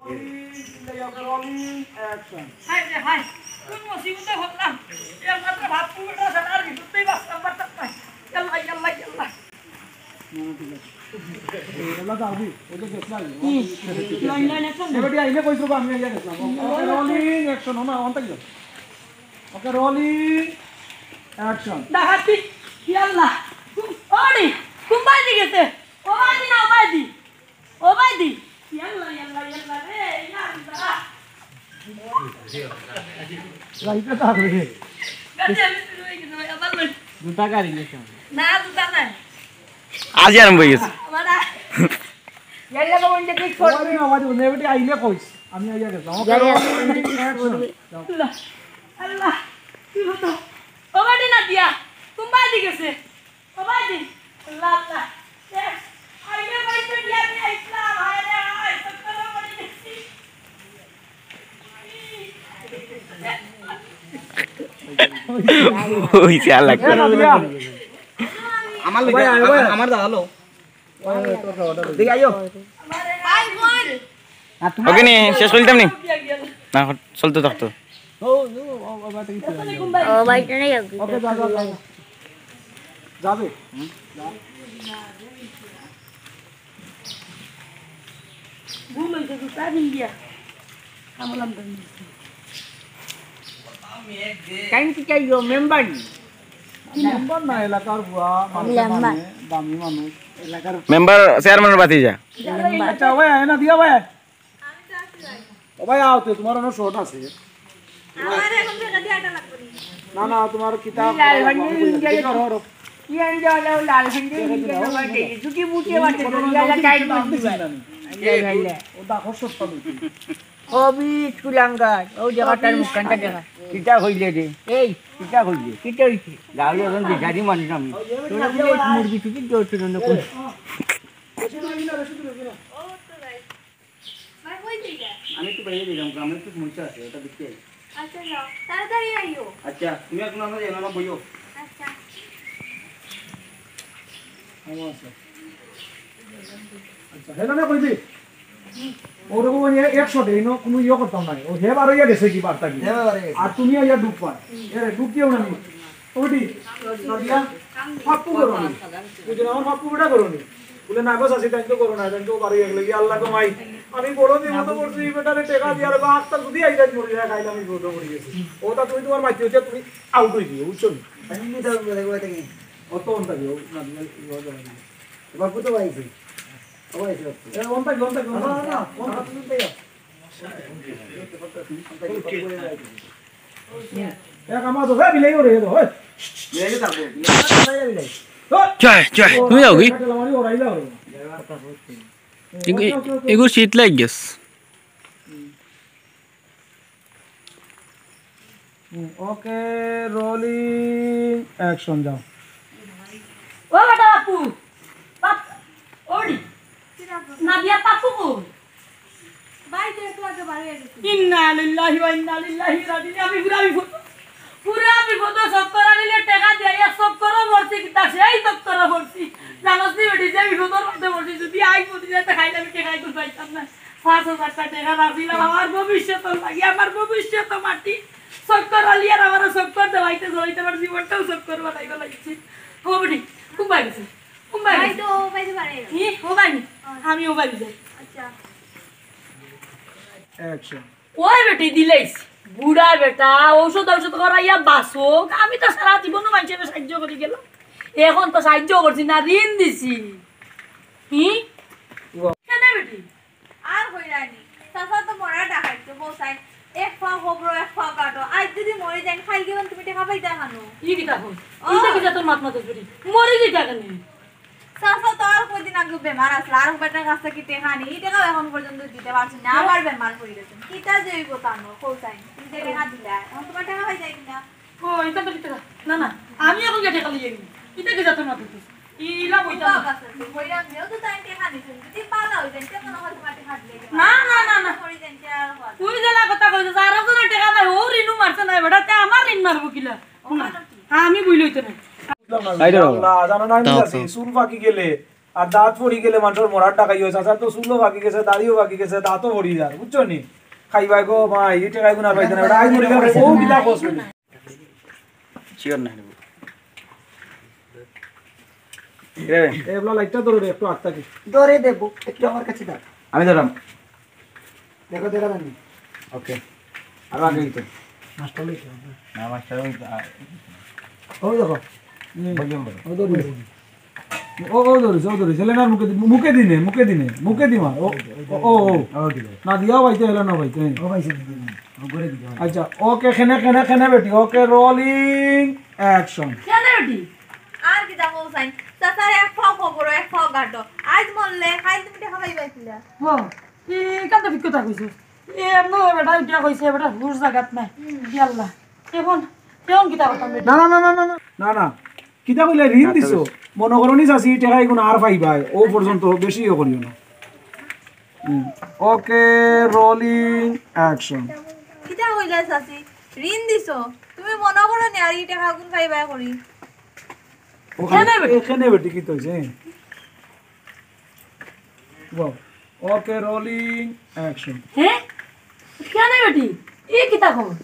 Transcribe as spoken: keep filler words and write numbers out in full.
Rolling, action. হায় রে হায়, কোন মুসিবতে পড়লাম। একমাত্র বাপ্পু বেটা ছাড়া আর কিছুতেই বাঁচতাম পারতাম না। ইয়াল্লা, ইয়াল্লা, ইয়াল্লা। না, না, ঠিক আছে। এগুলা তো আবি, ওই যে দেখলাম। হুম। Line, line, action। এবারে আইলে কইছো বা আমি আইয়া গেছিলাম। ওকে, rolling, action, না, on থাকি যাও। ওকে, rolling, action। ডাকাতি, ইয়াল্লা। ওরে, কুম্বাই দি গেছে। ও বাদি না, ও বাদি। ও ভাই দি, ইয়াল্লা, ইয়াল্লা, ইয়াল্লা রে, ইয়াল্লা। যাইতে তো হবে। গাড়ি আমি শুরু হয়ে গেছে, ভাই, আবার লই। জুতা গাড়ি নিয়ে চল। না, জুতা নাই। আজ আরম্ভ হয়ে গেছে। আমার আ-, ইয়াল্লা বাবা, ইনকে ঠিক কর। ওই না, ওই না, ওই না, আইলে কইস। আমি আইয়া গেলাম। ওকে, যাই, যাই। Action। যাও। আল্লাহ, আল্লাহ, কি হতো? ও বাড়ি না দিয়া, কুম্বাই দি গেছে। ও ভাই, আল্লাহ, আল্লাহ। এ, আইলে বাইতে দিয়া আমি আইসলাম, হায় রে হায়, সত্তর বাড়ি গেছি। ওই যে আলাদা। এ, না দিয়া। আমার লগে, ভাই, আয়, ভাই। আমার দাদা লো। ওই, ওই, তোর খাওয়াটা দে। দেখি, আইও। ওকে নি, শেষ করতাম নি? না, চলতে থাকতো। ও, ও, ও, ও, বাবা, ঠিক আছে। ও, বাড়িতে নেই আর কি। ওকে, যা, যা, যা, যা। যাবে? হুম? যা। ঘুম হইছে, গুতা দিন গিয়া। আমলাম তো নিছি। কাইন কি চাইও, মেম্বার নি? মেম্বার না, এলাকার বুয়া, মানুষের মেম্বার। মানে, দামি মানুষ, এলাকার মেম্বার, চেয়ারম্যানের ভাতিজা। মেম্বার। আচ্ছা, ওই, আয় না, দিয়া ভাই। ও ভাই, আও তো, তোমার অনেক শর্ট আছে। আমার এখন টেকা দিয়া এটা লাগবে নি। না, না, তোমার কিতাব, এই লাল হন্ডি হন্ডি ধরো, ধরো। কি হন্ডি হলো, লাল হন্ডি হন্ডি হলো, দেখি, দুটি বুটে বাটে, তুমি ধরো, কোনো ইয়ালা লোক টাইট কিতাব মারতে দিছি পারে। না আমি। ইয়ালা, ইয়ালা। ও দেখো, সস্তা লোক। ও বিট কুলাঙ্গার, ও জায়গাটার মুখখানটা দেখা। কিতা কইলে রে? এই, কিতা কইলে? কিতা হইছে? গাউলি এখন বিচারি মানুষ আমি। তোরা বলে মুরগি টুকি জোর ছিল না কোন? আমি একটু বাইরে গেলাম, গ্রামে একটু সমস্যা আছে, ওটা দেখতে আই। আচ্ছা, যাও, তাড়াতাড়ি আইও। আচ্ছা, তুমি এখন আমরা যাই না, বইও। আচ্ছা। আমার আছে। আচ্ছা, হ্যালো না, কইবি? ওরকম ওই একশো ডে, ইনো কোনো ইয়ে করতাম না। ও হে বার হইয়া গেছে কি বার্তা কি? হে বার হইয়া গেছে। আর তুমি আইয়া ডুব পার। এরে, ডুব দিও না নি। ওটি, নাদিয়া, পাপ্পু করো নি। বুঝছো না, আমার পাপ্পু বেটা করো নি। বলে, "না গো, চাচি, তাই তো করো না, তাই তো বার হইয়া গেলে কি আল্লাহ গো মাই। আমি বড় বিপদে পড়ছি, এই বেটারে টেকা দিয়া আর বা আক্তার যদি আইজাত মরি যায়, খাইলে আমি বিপদে পড়ি গেছি।" ও তা তুমি তোমার মাইতি হইতে তুমি আউট হয়ে দিও, বুঝছো নি? আমি কি তার উপরে দেখবো এটা কি? অত অন থাকি, ও নাদিয়া, ও যাবে না। বাপু তো পাইছি। ও পাইছি, বাপু। এ, অন থাকি, অন থাকি, অন থাকি। না, না, না, অন থাকি, তুমি পাইয়া। এক আমার তো, এ, বিলাই ওরে, এ তো, এ। বিলাই তো থাকবো, বিলাই। বিলাই, বিলাই। এ। জয়, জয়, তুমি যাও কি? এ, ওরাই যাও রে। এগু-, এগু শীত লাগি গেছে। হুম, ওকে, রোলিং, অ্যাকশন, যাও। ও বেটা বাপু, বাপ, ওডি, নাদিয়া পাপ্পু কই? ভাই, তো একটু আগে বাড়ি গেছে। ইন্না লিল্লাহি ওয়া ইন্না ইলাইহি রাজিউন। আমি পুরা বিপদ, পুরা বিপদ, চক্কর আনিলে টেকা দিয়া, এক চক্করও মরছি, কিতা সেই চক্করও মরছি। জানোস নি বেটি, যে বিপদর মধ্যে মরছি, যদি আই মরি যাইতে খাইলে আমি টেকা একটু পাইতাম না। পাঁচ হাজার টেকা রাখছিলাম আমার ভবিষ্যতর লাগি, আমার ভবিষ্যত মাটি। চক্কর আলি আর আমার চক্কর দেওয়াইতে দেওয়াইতে আমার জীবনটাও চক্কর বানাইবা লাগছে। ও বেটি, ঘুমাই গেছে, ঘুমাই ভাই গেছে। তো ও বাইরে বাড়ি গেছে। কি? ও বাইরে? হ্যাঁ। আমি ও বাইরে যাই। আচ্ছা। অ্যাকশন। ওই বেটি দিলেইস, বুড়া বেটা, ঔষধ ঔষধ করাইয়া বাঁচো। আমি তো সারা জীবনও মানুষের সাহায্য করি গেলাম, এখন তো সাহায্য করছি না, ঋণ দিছি। হি? কেনে বেটি? আর হইরানি। চাচা তো মরা ডাকাইতো, বউ চাই। এক পাও খবরো, এক পাও কাটো। আজ যদি মরি যাই, খাই গেলাম, তুমি টেকা পাইতা কেনে? ই কিতা কই? ও। ইটা কিতা তোর মাত মাতস বেটি? মরি যাইতা কেনে? চাচা তো আর কয়দিন আগে বেমার আসলে, আর বেটার কাছে কি টেকা নেই? ই টেকাও এখন পর্যন্ত দিতে পারছি না। হ্যাঁ। আবার বেমার হয়ে গেছে। কিতা যে হইব তা নয়, কও চাই। তুমি যে টেকা দিলা, এখন তোমার টেকা পাই যায় কিনা? ও, ইটা তো দিতে না। না, না, আমি এখন গিয়া টেকা লইয়া আইমু। ইটা কিতা তোর মাত মাতস? ইলা বইতা না। বাবা, চাচা, তো কইরা দিও তো তাই টেকা নিছেন। যদি পালা হই যান, তে মনে হয় তোমার টেকা দিলে। না, না, না, না। করি যান, তে আর হয়। তুই যেলা কথা কইছস, আর কোনো টেকা নাই, ও ঋণও মারছে না, বেটা, তে আমার ঋণ মারবো কিলা? ও, না। মানো কি? হ্যাঁ, আমি বুঝলে হইতো না। সাইডে বাবা। আল্লাহ, জানো না, আমি দাও আছি, তো। চুল পাকি গেলে। আর দাঁত পড়ি গেলে মানষর মরার টাকাই অয়। চাচার তো চুলও পাকি গেছে, দাড়িও পাকি গেছে, দাঁতও পড়ি যার, বুঝছো নি? খাইবায় গো মাই, ই টেকাগুন আর পাইতায় না। বেটা, আইজ মরি গেলে বউ কিলা কষ্ট। শিওর না। এ, এবলা লাইটটা ধরো রে, একটু আগ থাকি। ধরে দেবো, একটু আমার কাছে দাও। আমি ধরাম। দেখো, দেখা যায়নি। ওকে। আরো আগে দিতে। মাস্টার লইতে হবে। না, মাস্টার ওই তো, আ, ওই দেখো। হুম। ভলিউম বাড়াও। ও ধরিস। ও, ও ধরিস, ও ধরিস। হেলেনার মুখে দি-, মুখে দিনে, মুখে দিনে, মুখে দি মার। ও, ও, ও, ও। ও দিলে। না দিয়াও পাইতে, হেলেনাও পাইতে। ও পাইছে, দিতে দিন। ও করে দিতে হয়। আচ্ছা, ওকে, খেনে, খেনে, খেনে বেটি। ওকে, রোলিং, অ্যাকশন। খেনে বেটি। আর কিতা কও চাইন? চাচার এক পাও খবর, এক পাও গাটো। আইজ মরলে, কাইল তুমি টেকা পাইবায় কিলা? হ, ই কান্দা ঠিক কথা কইছস। এ এমন বেটা উঠিয়া কইছে, বেটা হুশ জাগাত নাই। হুম। ইয়াল্লা। এখন, এখন কিতা করতাম বেটি? না, না, না, না, না, না। না, না। কিতা কইলে ঋণ দিছো? মনো করো নি চাচি, টেকা এগুন আর পাইবায়। ও পর্যন্ত বেশি ইয়ে করিও না। হুম। ওকে, রোলিং, অ্যাকশন। কিতা কইলে চাচি? ঋণ দিছো? তুমি মনো করো নি আর ই টেকা গুন পাইবায় করি? ওখানে, খেনে বেটি। এখানে বেটি কিতা অইছে? ওয়াও। ওকে, রোলিং, অ্যাকশন। হে? খেনে বেটি? এ কিতা কও?